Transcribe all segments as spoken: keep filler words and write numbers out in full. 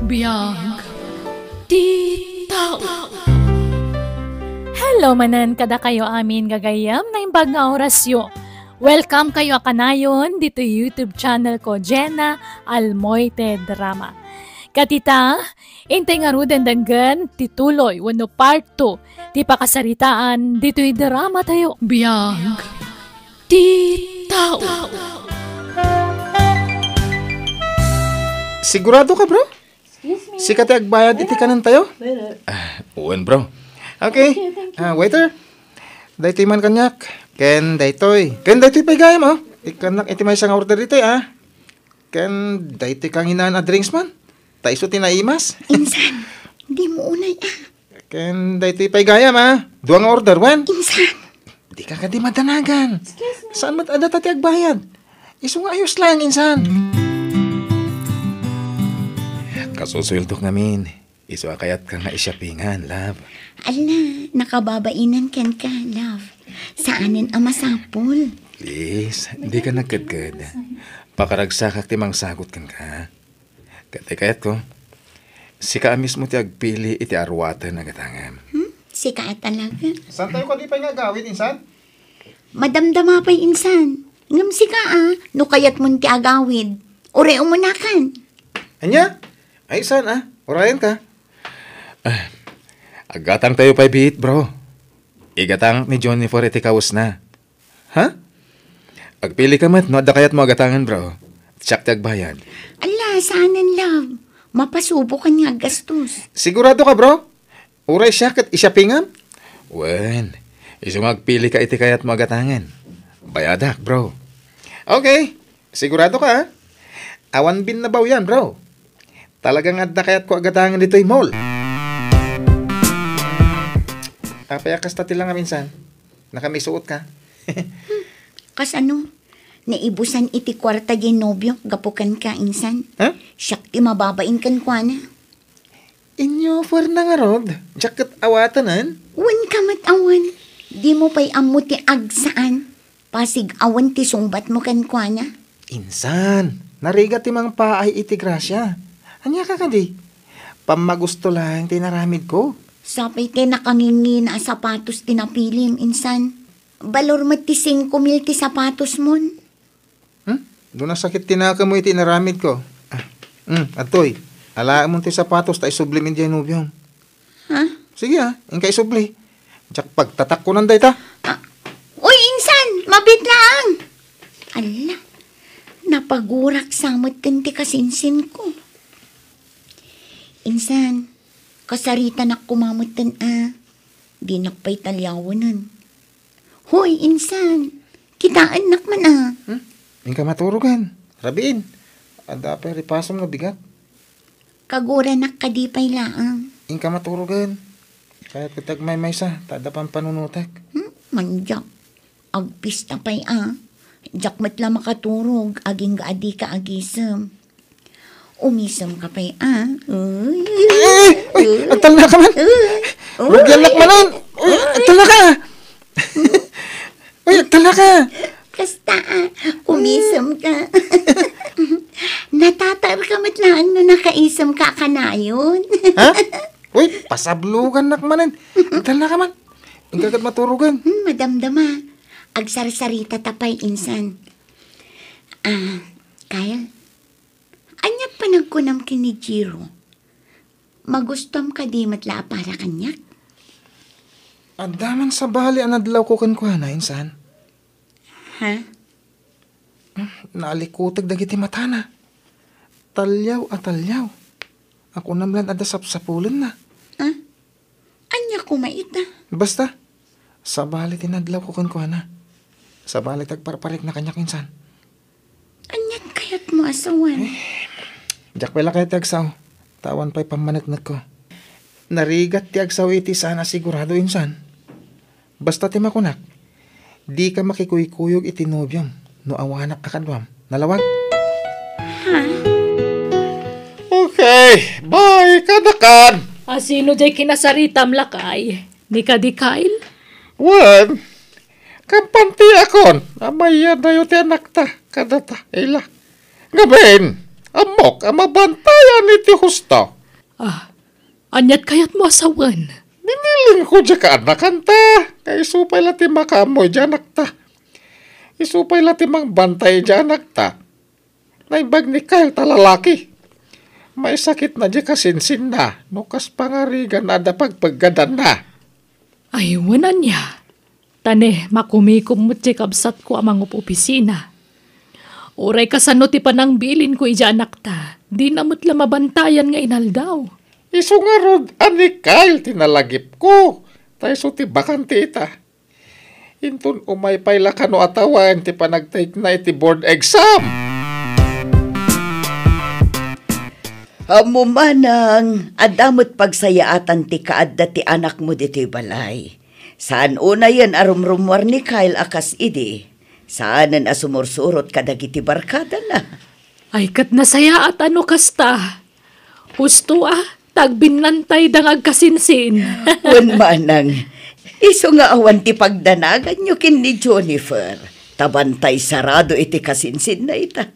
Biag ti tao. Hello manen kadakayo amin gagayyem, naimbag nga orasyo. Welcome kayo a kanayon ditoy YouTube channel ko, Jenna Almoite Drama. Ket ita, intay ngaruden denggen ti tuloy wenno part two ti pakasaritaan ditoy drama tayo. Biag ti tao. Sigurado ka, bro? Excuse me. Sika ti agbayad iti kanen tayo? Wala. Ah, wen, bro. Okay. Thank you, thank you. Ah, waiter. Daytoy man kaniak. Ken daytoy. Ken daytoy pay gayam, oh. Ikkannak iti maysa nga order ditoy, ah. Ken daytoy kanginan a drinks man. Ta isu ti naimas. Insan, dimo unay, ah. Ken daytoy pay gayam, ah. Dua nga order, wen? Insan. Dika kadi madanagan. Excuse me. Saan met a data ti agbayad? Isu nga ayos lang, insan. Kasusuyldok ngamin. Isu a kayatka nga i-shoppingan, love. Ala, nakababainan kenka, love. Saanen a masapul. Please, dika nagkedked. Pakaragsakak ti mangsagut kenka. Ket ti kayatko, sika a mismo ti agpili iti aruaten a gatangem. Hmm? Sika a talaga? Saan tayo kadi pay nga agawid, insan? Madamdama pay, insan. Ngem sika a, no kayatmon ti agawid, uray umunakan. Ania? Ay, saan a? Urayen ka? Ah, aggatang tayo pay biit, bro. Igatang ni Jennifer iti kawesna. Ha? Agpili ka met no adda kayatmo a gatangen, bro. Siak ti agbayad. Ala, saanen, love. Mapasubokan nga aggastos. Sigurado ka, bro? Uray siak ket i-shoppingam? Wen, isu nga agpili ka iti kayatmo a gatangen. Bayadak, bro. Okay. Sigurado ka, ha? Awan binnabaw yan, bro. Talaga nga adda kayatko a gatangen ditoy mall. Apay a kasta ti langam, insan? Nakamisuot ka? Kasano? Naibusan iti kuarta diay nobiok gapu kenka, insan. Ha? Siak ti mababain kenkuana. Inyo puerna ngarud, diak ket awatenen? Wen ka met awan. Dimo pay ammo ti agsaan. Pasig-awen ti sungbatmo kenkuana. Insan, narigat ti mangpaay iti grasia. Ania ka kadi? Pammagusto laeng ti inaramidko. Sapay ti nakangingina a sapatos ti napilim, insan. Balor met ti singko mil ti sapatosmon. Hmm? Duna sakit ti nakemmo iti inaramidko. Ah, hmm, adtoy. Alaemon ti sapatos ta isublim idiay nobiom. Ha? Sige, ah, inka isubli. Diak pagtatakkonan dayta. Ah, uy, insan, mabiit laeng. Ala, napagurak sa met ken ti kasinsinko. Insan, kasaritanak koma metten a dinak pay taliawenen. Hoy, insan, kitaennak man a. Hmm? Inka maturogen. Rabiin. Adda pay ripasom nga bigat. Kaguranak kadi pay laeng. Inka maturogen. Kayat ket agmaymaysa, ta adda pampanunotek. Hmm? Mandiak. Agpista pay a. Diak met la makaturog, agingga a dika agisem. Umisem ka pay a. Uy. Ay, ay, ay, agtalna ka man. Uy. Rugiannak manen. Uy, agtalna ka. Uy, agtalna ka. Kasta a, umisem ka. Natatar ka met laeng no nakaisem ka a kanayon. Ha? Uy, pasablogannak manen. Agtalna ka man. Inka ket maturogen. Hmm, madamdama. Agsarsaritata pay insan. Ah, Kyle, aniat panagkunam ken ni Jiro? Magustuam kadi met la a para kaniak? Adda man sabali a nadlawko kenkuana, insan. Ha? Naalikuteg dagiti matana. Taliaw a taliaw. Akunam lan adda sapsapulenna. Ah? Ania koma ita? Basta, sabali ti nadlawko kenkuana. Sabali ti agparparikna kaniak, insan. Aniat kayatmo a sawen? Eh, diak pay la kayat ti agsao, ta awan pay pammaneknekko. Narigat ti agsao iti saan a sigurado, insan. Basta ti makunak, dika makikuykuyog iti nobiom no awanak a kaduam. Nalawag? Ha? Okay, bye, kadakan. A sino diay kinasaritam, lakay? Ni kadi Kyle? Wen, kampantiakon a mayadayo ti anakta kadata, ila. Ngamin, ammok a mabantayan iti husto. Ah, aniat kayatmo a sawen? Binilinko diay kaanakanta. Nga isu pay la ti makaammo iti anakta. Isu pay la ti mangbantay iti anakta. Naimbag ni Kyle ta lalaki. Maisakitna diay kasinsinna no kas pangarigan adda pagpeggadanna. Ay, wen ania? Ta ne, makumikom met ti kabsatko a mangup-opisina. Uray kasano ti panangbilinko iti anakta, dina met la mabantayan nga inaldaw. Isu ngarud a ni Kyle ti nalagipko, ta isu ti bakante ita. Inton umay pay la kano a tawen ti panagtake-na iti board exam. Ammo, manang, adda met pagsayaatan ti kaadda ti anakmo ditoy balay. Saan unayen a rumrummuar ni Kyle a kas idi. Saanen a sumursurot kadagiti barkadana. Ay, ket nasayaat a no kasta. Husto a, ta agbinnantayda nga agkasinsin. Wen, manang, isu nga awan ti pagdanaganyo ken ni Jennifer, ta bantay sarado iti kasinsinna ita.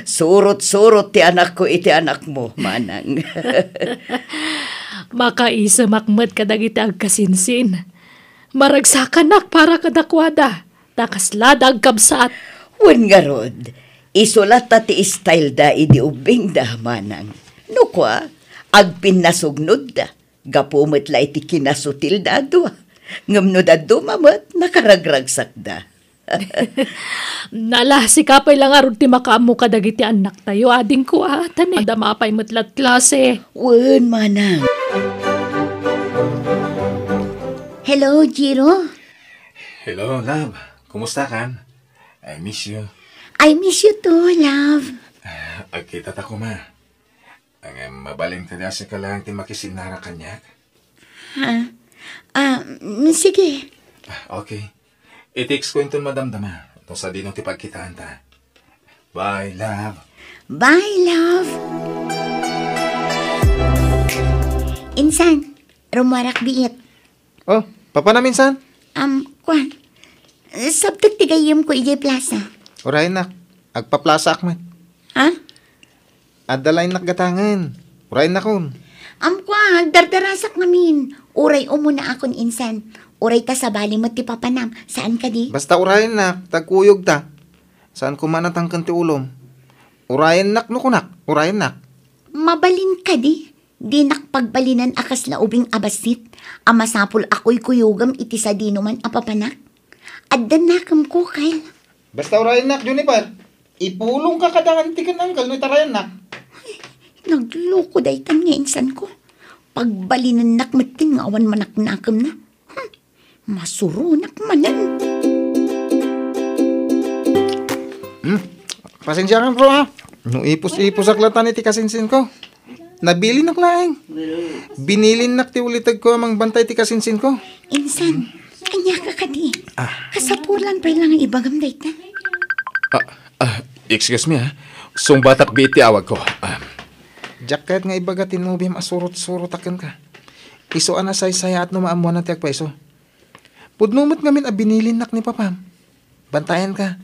Surot-surot ti anakko iti anakmo, manang. Makaisemak met kadagiti agkasinsin. Maragsakanak para kadakuada, ta kaslada agkabsat. Wen ngarud, isu latta ti styleda idi ubbingda, manang. No kua, agpinnasugnodda. Gapu met la iti kinasutilda a dua. Ngem no dadduma met, nakaragragsakda. Nala, sika pay la ngarud ti makaammo kadagiti annaktayo, adingko, a, ta ne, adda mapay met la ti klase. Wen, manang. Hello, Jiro. Hello, love. Kumusta kan? I miss you. I miss you too, love. Ah, agkita ta koma. Ngem mabalin kadi a sika laeng ti makisinnara kaniak? Ha? Ah, mm, sige. Ah, okay. I-text ko inton madamdama no sadino ti pagkitaanta. Bye, love. Bye, love. Insan, rummuarak biit. Oh, papanam insan? Um, kuan. Sabtek ti gayyemko idiay plasa. Uray, nak. Agpaplasaak met. Ha? Adda laeng nak gatangen. Uray, nakon. Am, kuan, agdardarasak ngamin. Uray, umunaakon insan. Uray ta sabali met ti papanam. Saan kadi? Basta uray, nak. Tagkuyog ta. Saan koma natangken ti ulom. Uray, nak, no kunak. Uray, nak. Mabalin kadi? Dinak pagbalinen a kasla ubing a bassit a masapul a kuykuyogem iti sadinoman a papanak? Addan nakemko, Kyle. Basta urayennak, Juniper. Ipulongka kada anti ken uncle no itarayannak. Ay, nagloko daytan nga insanko. Pagbalinennak metten nga awan manaknakemna. Hmm. Masuronak manen. Hmm. Pasensiakan, bro, ha? No ipus-ipusak latan iti kasinsinko. Nabilinak laeng. Binilinnak ti ulitegko a mangbantay ti kasinsinko. Insan, ania ka kadi? Ah. Kasapulan pay la nga ibagam dayta. Ah, ah, excuse me, ha? Sungbatak biit ti awagko. Ah. Diak kayat nga ibaga ti nobiam a surot-surotak kenka. Isu a nasaysayaat no maammoanna ti agpayso. Pudno met ngamin a binilinnak ni Papam. Bantayanka,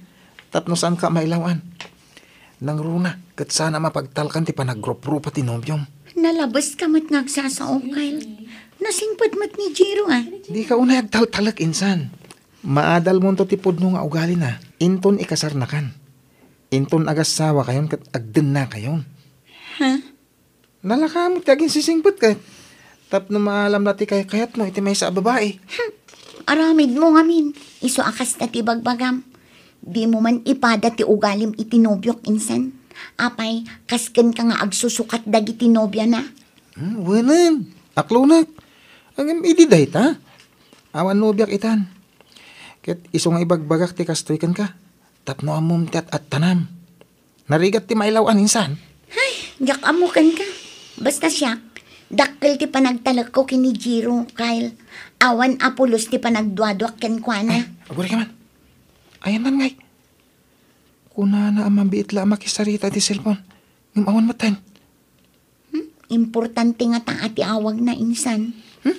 tapno saanka mailaw-an. Nangruna, ket saan a mapagtalkan ti panagruprupa ti nobiom. Nalabeska met nga agsasao, Kyle. Nasingpet met ni Jiro, ah. Dika unay agtaltalek, insan. Maadalmonto ti pudno nga ugalina. Inton ikasarnakan. Inton agassawakayon ket agdennakayon. Ha? Nalaka met ti aginsisingpet ket tapno maalamna ti kaykayatmo iti maysa a babai. Hmm. Aramidmo ngamin, isu a kasta ti bagbagam. Dimo man ipada ti ugalim iti nobiok insan. Apay, kas kenka nga agsusukat dagiti nobiana? Hmm, wenen, aklonek. Ngem idi dayta, awan nobiak itan. Ket isu nga ibagbagak ti kastoy kenka, tapno ammom ti at-attanam. Narigat ti mailaw-an insan. Ay, diak ammo kenka. Basta siak, dakkel ti panagtalekko ken ni Jiro, Kyle. Awan a pulos ti panagduaduak kenkuana. Ay, agurayka man. Ayanna ngay. Kunana a mabiit la a makisarita iti cellphone. Ngem awan metten. Hmm? Importante ngata a ti awagna, insan. Hmm?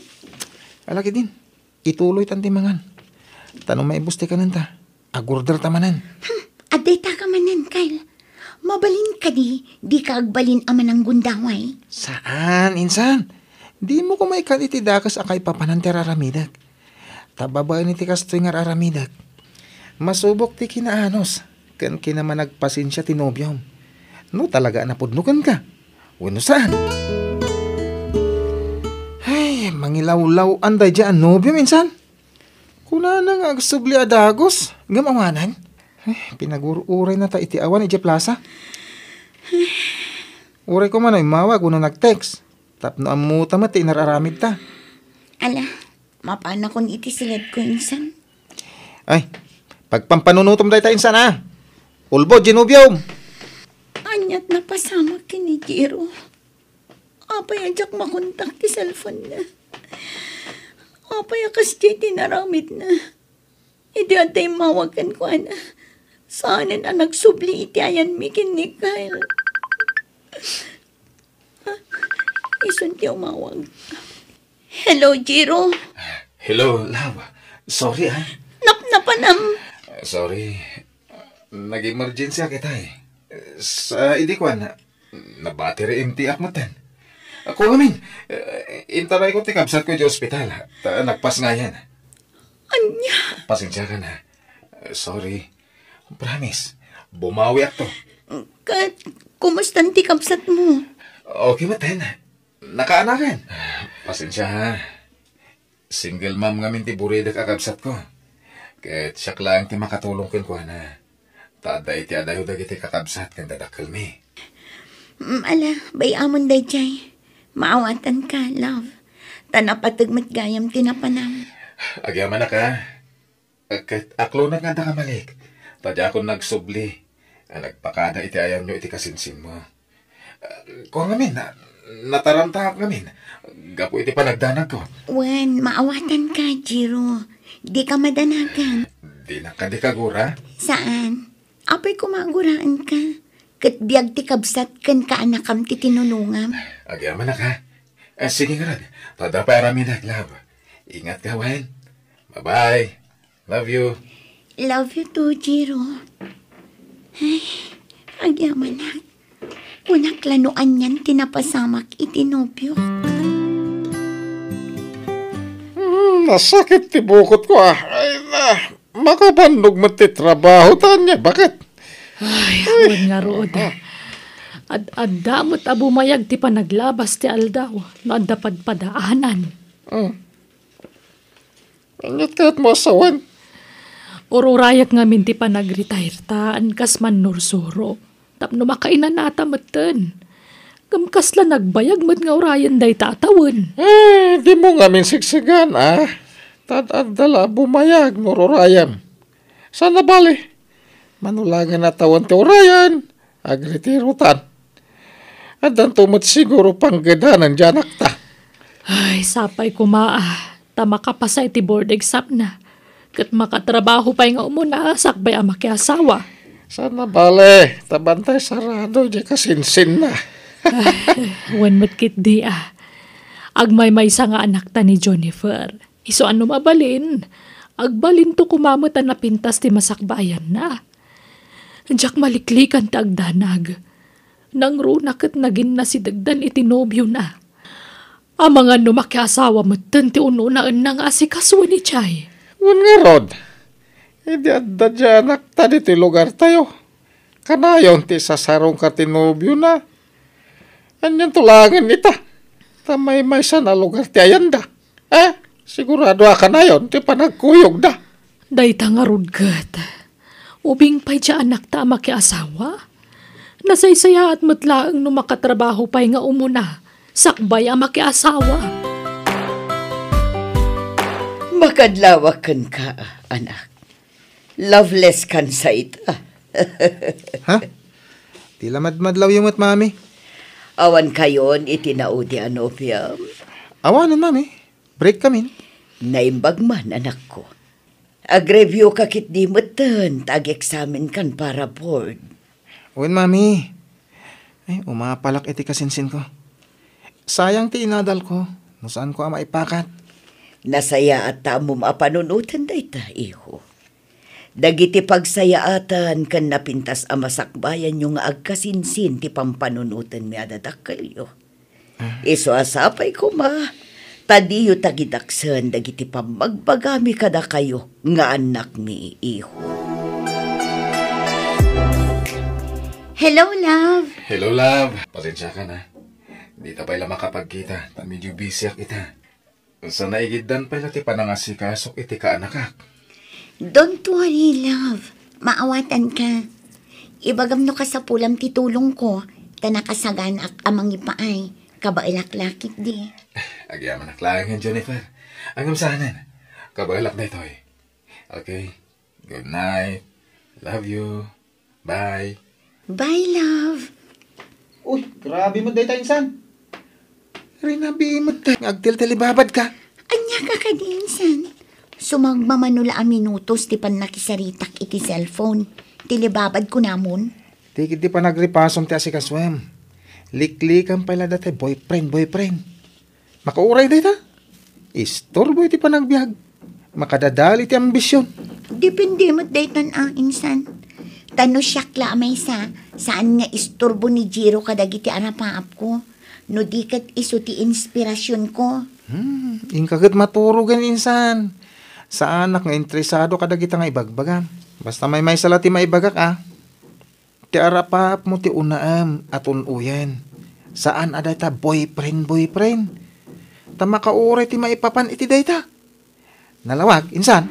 Ala ketdin, ituloytan ti mangan. Ta no maibus ti kanenta, agorderta manen. Hmm, adda itaka manen, Kyle. Mabalin kadi, dika agbalin a mananggundaway? Saan, insan. Dimo koma ikkan iti dakes a kaipapanan ti ar-aramidek. Ta babaen iti kastoy nga ar-aramidek, masubok ti kinaanus ken kinamanagpasensia ti nobiom. No talaga a napudno kenka, wenno saan. Ay, mangilawlaw-an daydiay a nobiom, insan. Kunana nga agsubli a dagus, ngem awanan. Ay, pinagur-urayna ta iti awan idiay plasa. Uray koma no immawag wenno nag-text tapno ammota met ti inar-aramidta. Ala, mapanakon iti siledko, insan. Ay, pagpampanunutom dayta, insan, a. Ulbod diay nobiom. Aniat napasamak ken ni Jiro? Apay a diak makontak ti cellphone-na? Apay a kasdiay ti inaramidna? Idi adda immawag kenkuana, saanen a nagsubli iti ayanmi ken ni Kyle. Ah, isun ti umawag. Hello, Jiro. Hello, love. Sorry, ah. Napnapanam. Sorry. Nag-emergency a kita, eh. Sa idi kuan, nabattery empty ak metten. Ako ngamin, eh, intaray ko ti kabsat ko idiay ospital, ta nagpasngayan. Ania? Pasensiakan, ha. Sorry. Promise, bumawi ak to. Ket, kumustan ti kabsat mo? Okay metten. Nakaanakan. Pasensia, ha. Single mom ngamin ti buridek a kabsat ko. Ket siak laeng ti makatulong kenkuana. Ta adda iti adayo dagiti kakabsat ken dadakkelmi. Mm, ala, bay-amon daydiay. Maawatanka, love. Ta napateg met gayam ti napanam. Agyamanak, a. Ket aklonak nga adda ka malik. Ta diakon nagsubli a nagpakada iti ayanyo iti kasinsinmo. Kua ngamin, na-, nataramtaak ngamin gapu iti panagdanagko. Wen, maawatanka, Jiro. Dika madanagan. Dinak kadi kagura? Saan? Apay koma a guraenka? Ket biag ti kabsat ken kaanakam ti tinulongam. Agyamanak, ha? Eh, sige ngarud. Ta adda pay aramidek, love. Ingatka wen. Bye-bye. Love you. Love you too, Jiro. Ay, agyamanak. Kunak la no anian ti napasamak iti nobiok. Hmm, nasakit ti bukotko, a. Ay, na, makabannog met ti trabaho, ta ania, baket? Ay, awan ngarud. Ad-adda met a bumayag ti panaglabas ti aldaw no adda padpadaanan. Hmm. Aniat kayatmo a sawen? Ururayak ngamin ti panagretire-tan kas mannursuro tapno makainanata metten. Ngem kasla nagbayag met nga urayen dayta a tawen. Eh, dimo ngamin sigsigan, a. Ta ad-adda la a bumayag no ururayem. Saan a bale? Mano laengen a tawen ti urayen, agretirotan. Addanto met siguro panggedanan diay anakta. Ay, sapay koma, a, ta makapasa iti board exam-na. Ket makatrabaho pay nga umuna, sakbay a makiasawa. Saan a bale, ta bantay sarado diay kasinsinna. Ay, wen met ketdi, a. Agmaymaysa nga anakta ni Jennifer. Isu a no mabalin, agbalinto koma met a napintas ti masakbayanna. Diak maliklikan ti agdanag. Nangruna ket naginnasidegdan iti nobiona. Amangan no makiasawa metten ti ununaenna nga asikaso ni Chay. Wen ngarud, idi adda diay anakta ditoy lugartayo, kanayon ti isasarungka ti nobiona. Anianto laengen ita? Ta maymaysa a lugar ti ayanda. Eh, sigurado a kanayon ti panagkuyogda. Dayta ngarud ket, ubing pay diay anakta a makiasawa? Nasaysayaat met laeng no makatrabaho pay nga umuna, sakbay a makiasawa. Makadlawak kenka, anak. Loveless kan sa ita. Ha? Ti la madmadlawyo met, Mami? Awan kayon iti naudi a nobiom? Awanen, Mami. Break kamin. Naimbag man, anakko. Agreview ka ketdi metten ta ageksamen kan para board. Wen, Mami. Ay, umapalak iti kasinsinko. Sayang ti inadalko no saanko a maipakat. Nasayaat ta ammom a panunoten dayta, iho. Dagiti pagsayaatan ken napintas a masakbayanyo nga agkasinsin ti pampanunotenmi a dadakkelyo. Isu a sapay koma, ta diyo tagidaksen dagiti pammagbagami kadakayo nga annakmi, iho. Hello, love. Hello, love. Pasensiaka na. Dita pay la makapagkita, ta medyo busyak ita. Sa naigiddan pay la ti panangasikasok iti kaanakak. Don't worry, love. Maawatanka. Ibagam no kasapulam ti tulongko, ta nakasaganaak a mangipaay. Kabaelak la ketdi. Agyamanak laeng, Jennifer. Ngem saanen. Kabaelak daytoy. Okay. Good night. Love you. Bye. Bye, love. Uy, grabe met dayta, insan. Rinabii met nga agtiltilibabad ka. Ania ka kadi, insan? Sumagmamano la a minutos ti pannakisaritak iti cellphone. Tilibabad kunamon? Ti ketdi panagripasom ti asikasuem. Liklikan pay la dayta boyfriend, boyfriend. Makauray dayta. Istorbo iti panagbiag. Makadadal iti ambision. Depende met daytan a, insan. Ta no siak la a maysa, saan nga istorbo ni Jiro kadagiti arapaapko. No di ket isu ti inspirasionko. Hmm, inka ket maturogen, insan. Saanak nga interesado kadagita nga ibagbagam. Basta maymaysa la ti maibagak, a. Ti arapaapmo ti unaem a tun-oyen. Saan a dayta boyfriend, boyfriend. Ta makauray ti maipapan iti dayta. Nalawag, insan?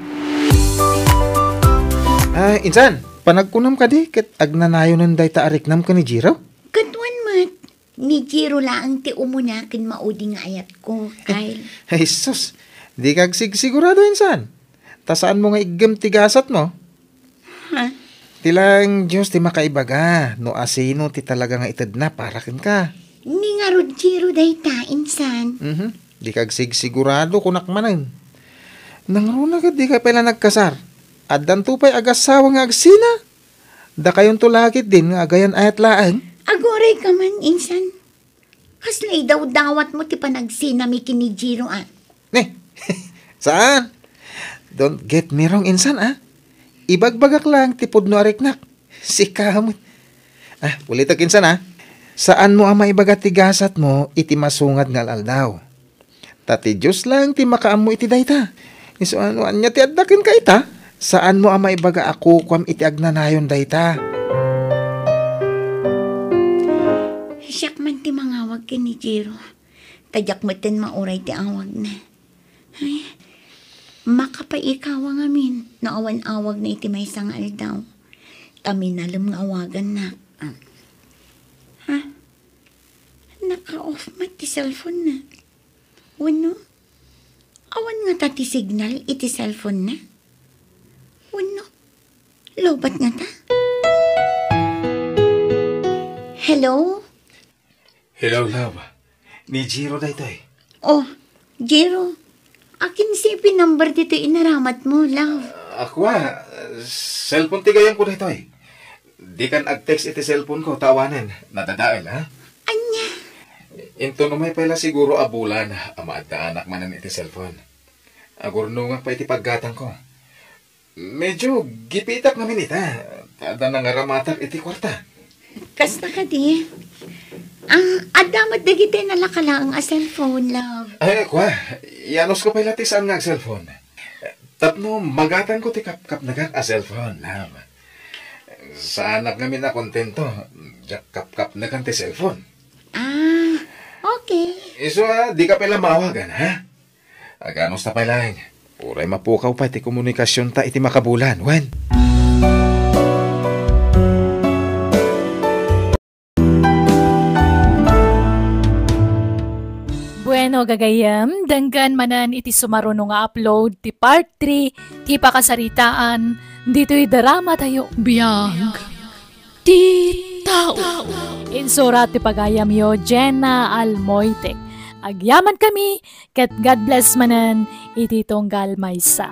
Ah, insan, panagkunam kadi ket agnanayonen dayta a riknam ken ni Jiro? Ket wen met, ni Jiro laeng ti umuna ken maudi nga ayatko, Kyle. Ay, sus, dika agsigsigurado, insan. Ta saanmo nga iggem ti gasatmo? Ha? Ti laeng Dios ti makaibaga no asino ti talaga nga itedna para kenka. Ni ngarud Jiro dayta, insan. Mhm. Dika agsigsigurado, kunak manen. Nangruna ket dika pay la nagkasar. Addanto pay agasawa nga agsina. Dakayonto la ketdin nga agayan-ayat laeng. Aguray ka man, insan. Kasla idawdawatmo ti panagsinami ken ni Jiro, a. Ne, saan? Don't get me wrong, insan, a. Ibagbagak laeng ti pudno a riknak. Sika met. Ah, ulitek, insan, a. Saanmo a maibaga ti gasatmo iti masungad nga al-aldaw. Ta ti Dios laeng ti makaammo iti dayta. Isu a no ania ti adda kenka ita, saanmo a maibaga a kukuam iti agnanayon dayta. Siak man ti mangawag ken ni Jiro. Ta diak metten mauray ti awagna. Ay, makapaikawa ngamin no awan awagna iti maysa nga aldaw. Ta minalem nga awagannak. Ah. Ha? Naka-off met ti cellphone-na. Wenno, awan ngata ti signal iti cellphone-na? Wenno, lowbat ngata? Hello? Hello, love. Ni Jiro daytoy. Oh, Jiro. Akin C P number ditoy inaramatmo, love? Akua, cellphone ti gayamko daytoy. Dikan ag-text iti cellphone-ko, ta awanen, nadadael, ha? Ania? Inton umay pay la siguro a bulan a maaddaanak manen iti cellphone. Agurnongak pay iti paggatangko. Medyo gipitak ngamin ita, ta adda nangaramatak iti kuarta. Kasta kadi? Ah, adda met dagiti nalaka laeng a cellphone, love. Ay, kua, iyanusko pay la ti saan nga ag-cellphone. Tapno magatangko ti kapkapnekan a cellphone, love. Saanak ngamin a kontento, diak kapkapnekan ti cellphone. Ah, okay. Isu a, dika pay la maawagan, ha? Aganusta pay laeng. Uray mapukaw pay ti komunikasionta iti makabulan, wen? Bueno, gagayyem, denggen manen iti sumaruno nga upload ti part three ti pakasaritaan ditoy drama tayo. Biag ti tao. Insurat ti pagayamyo, Jenna Almoite. Agyaman kami, ket God bless manen iti tunggal maysa.